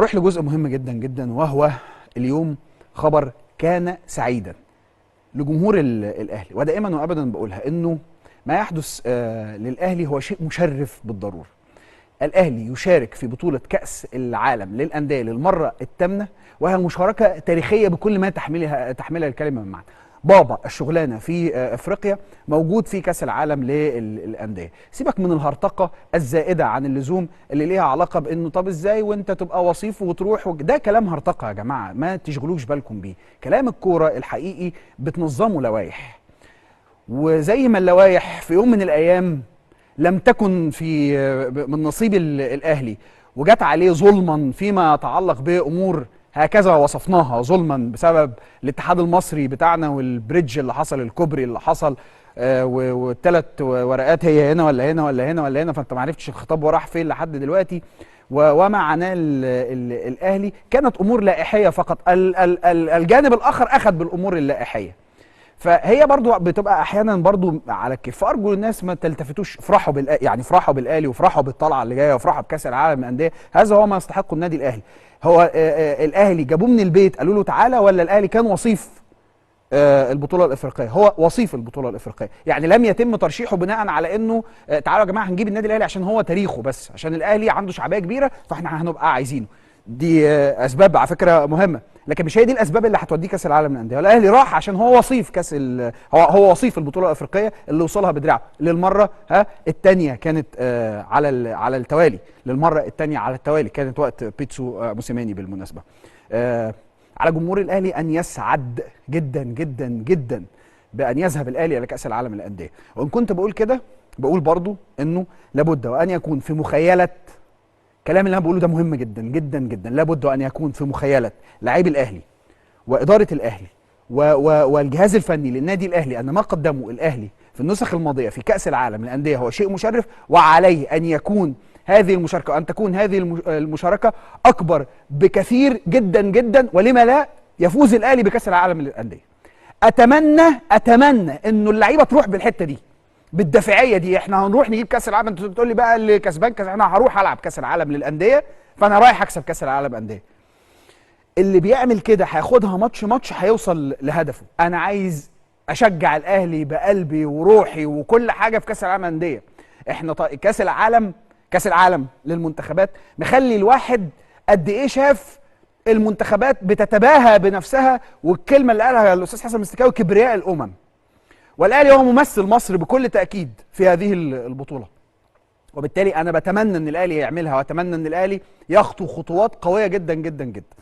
اروح لجزء مهم جدا جدا، وهو اليوم خبر كان سعيدا لجمهور الاهلي، ودائما وابدا بقولها انه ما يحدث للاهلي هو شيء مشرف بالضرورة. الاهلي يشارك في بطوله كاس العالم للاندية للمرة الثامنة، وهي مشاركة تاريخية بكل ما تحملها الكلمة من معنى. بابا الشغلانة في افريقيا موجود في كاس العالم للاندية. سيبك من الهرطقه الزائدة عن اللزوم اللي ليها علاقة بانه طب ازاي وانت تبقى وصيف وتروح ده كلام هرطقه يا جماعة، ما تشغلوش بالكم بيه. كلام الكورة الحقيقي بتنظمه لوائح، وزي ما اللوائح في يوم من الايام لم تكن في من نصيب الاهلي وجت عليه ظلما فيما يتعلق بامور هكذا وصفناها ظلما بسبب الاتحاد المصري بتاعنا وال bridge اللي حصل، الكوبري اللي حصل، والثلاث ورقات هي هنا ولا هنا ولا هنا ولا هنا، فانت ما عرفتش الخطاب وراح فين لحد دلوقتي. وما عناه الاهلي كانت امور لائحيه فقط. الجانب الاخر اخذ بالامور اللائحيه، فهي برضو بتبقى احيانا برضو على الكيف. فارجو الناس ما تلتفتوش، افرحوا يعني افرحوا بالاهلي وافرحوا بالطلعه اللي جاية وافرحوا بكاس العالم للاندية. هذا هو ما يستحقه النادي الاهلي. هو الاهلي جابوه من البيت قالوا له تعالى، ولا الاهلي كان وصيف البطولة الافريقية؟ هو وصيف البطولة الافريقية، يعني لم يتم ترشيحه بناء على انه تعالوا يا جماعة هنجيب النادي الاهلي عشان هو تاريخه، بس عشان الاهلي عنده شعبية كبيرة فاحنا هنبقى عايزينه. دي اسباب على فكرة مهمة، لكن مش هي دي الاسباب اللي هتوديه كاس العالم للاندية. الاهلي راح عشان هو وصيف كاس هو وصيف البطولة الافريقية اللي وصلها بدراعه للمرة الثانية، كانت على التوالي، للمرة الثانية على التوالي، كانت وقت بيتسو موسيماني بالمناسبة. على جمهور الاهلي ان يسعد جدا جدا جدا بان يذهب الاهلي الى كاس العالم للاندية. وان كنت بقول كده بقول برضو انه لابد وان يكون في مخيلة، الكلام اللي انا بقوله ده مهم جدا جدا جدا، لابد ان يكون في مخيلة لاعبي الاهلي واداره الاهلي والجهاز الفني للنادي الاهلي ان ما قدمه الاهلي في النسخ الماضية في كاس العالم للاندية هو شيء مشرف، وعليه ان يكون هذه المشاركة، ان تكون هذه المشاركة اكبر بكثير جدا جدا، ولما لا يفوز الاهلي بكاس العالم للاندية. اتمنى انه اللعيبة تروح بالحتة دي، بالدافعيه دي. احنا هنروح نجيب كاس العالم، انت بتقول لي بقى اللي كسبان كاس، انا هروح العب كاس العالم للاندية، فانا رايح اكسب كاس العالم للاندية. اللي بيعمل كده هياخدها ماتش ماتش، هيوصل لهدفه. انا عايز اشجع الاهلي بقلبي وروحي وكل حاجة في كاس العالم للاندية. احنا كاس العالم، كاس العالم للمنتخبات مخلي الواحد قد ايه شاف المنتخبات بتتباهى بنفسها، والكلمة اللي قالها الاستاذ حسن مستكاوي كبرياء الامم. والاهلي هو ممثل مصر بكل تاكيد في هذه البطولة، وبالتالي انا بتمنى ان الاهلي يعملها، واتمنى ان الاهلي يخطو خطوات قوية جدا جدا جدا.